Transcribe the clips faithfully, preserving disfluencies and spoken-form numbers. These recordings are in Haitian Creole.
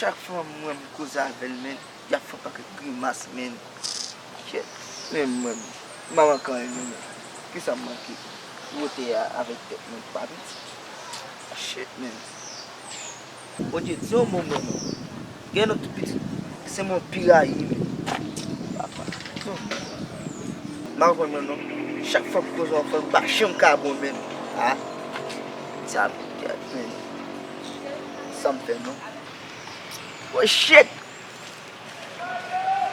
Chak fwa m wè m koze avè l, men, y ap fè yon pakèt grimas, men. Shit, men mwen, m pa manke anyen, non, men. Kisa m manke? Wote a avèk tèt mwen pa piti. Shit, men. Bondye di yon mo mwen non. Gen yon tou pitit, se mwen pi rayi, men. Papa. M pa konprann mwen non. Chak fwa m koze yon fanm, m pa janm ka bon, men. Ah. Sa, men. Sa m fè non. Oh shit!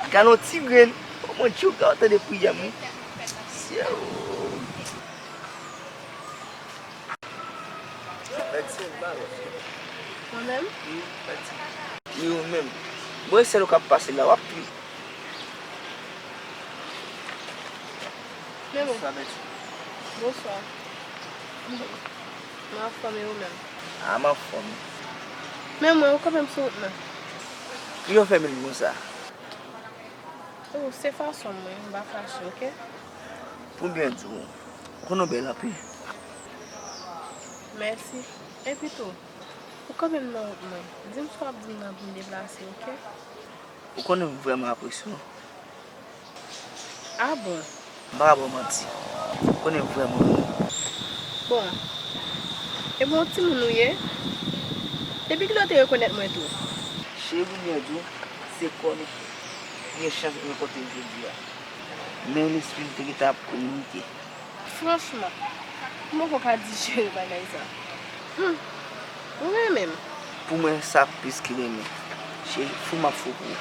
Gade yon ti grenn. Oh mon Dieu, gade w tande priyè m wi. Sye o. Mwen menm? Wi, ou menm. Bon, e sèl ou k ap pase la, w ap pi. Men bon. Bonswa, Bèti. Bonswa. M anfòm, e ou menm? A, m anfòm. Men mwen, ou kanpe m sou wout mwen. Kijan w fè menm konsa? Oh, se fason mwen, m pa fache, oke? Pou m byen di w, ou konnen w bèl anpil. Mèsi. Epi tou, ou kanpe m nan wout mwen. Di m sa w ap di m nan pou m deplase, oke? Ou konnen m vrèman apresye w. A bon? M pa ka ba w manti. Ou konnen m vrèman renmen w. Bon. E bon timoun ou ye? Depi kilè w te rekonèt mwen tou? Cheri, pou m byen di w, se kò nou gen chans rankontre jodi a. Men lespri m te gentan ap kominike. Franchman, m poko ka dijere bagay sa. Hmm. Ou renmen m? Pou mwen, sa plis ke renmen. Cheri, fou m ap fou pou ou.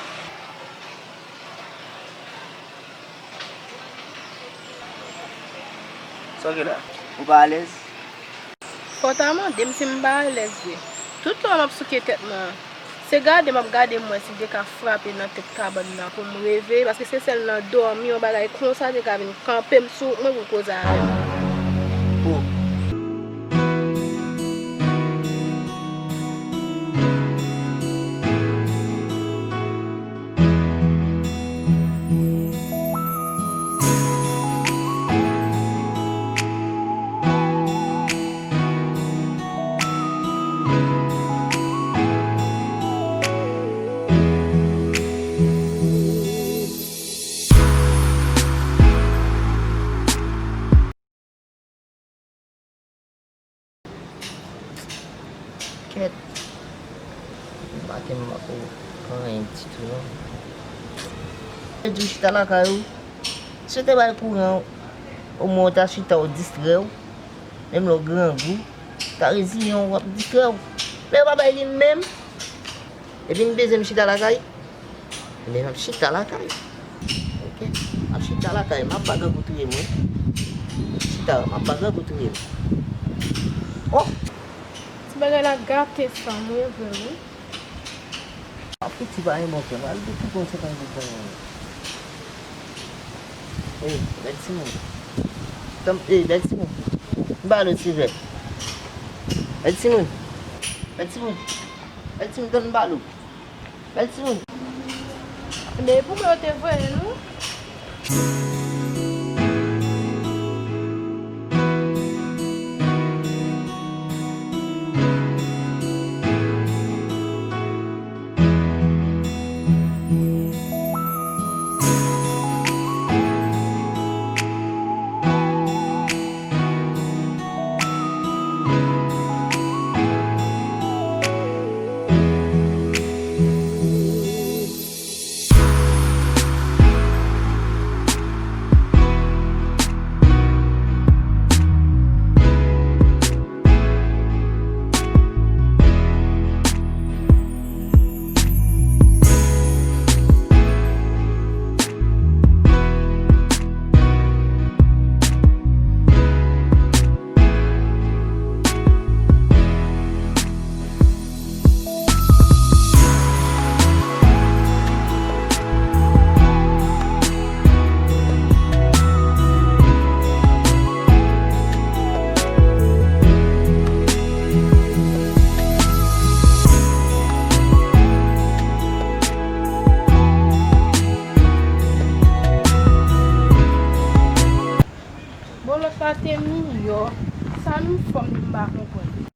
Sa w gen la? Ou pa alèz? Fò w ta mande m si m pa alèz vre. Tout lè w m ap souke tèt mwen an. Se gade m ap gade m wè si m te ka frape nan tèt kabann nan pou m reveye, paske se sèl nan dòmi yon bagay konsa te ka vin kanpe m sou wout mwen pou koze avè m. Oh. Kèt. M pa ken m poko anyen ditou non. Yo di w chita lakay ou. Si yo te bay kouran, omwen w ta chita w distrè w. Menm lè w grangou, w ta reziyen w, w ap distrè w. Men yo pa bay li menm. Epi m bezwen m chita lakay. Men m ap chita lakay. Oke. M ap chita lakay. M ap pa grangou touye m wi. Chita, m ap pa grangou touye m. Oh! Ti bagay la gate san mwen vre wi. Ap fouti pa yon bon kè. Al di tout moun se konn di bon. Ey, bèl timoun. Tann, ey, bèl timoun. M ba l yon ti vè. Bèl timoun. Bèl timoun. Bèl timoun, tann m ba l ou. Bèl timoun. Men pou mwen yo te voye nou. Bon, lòt la te miyò. Sa m fè m, m pa konprann.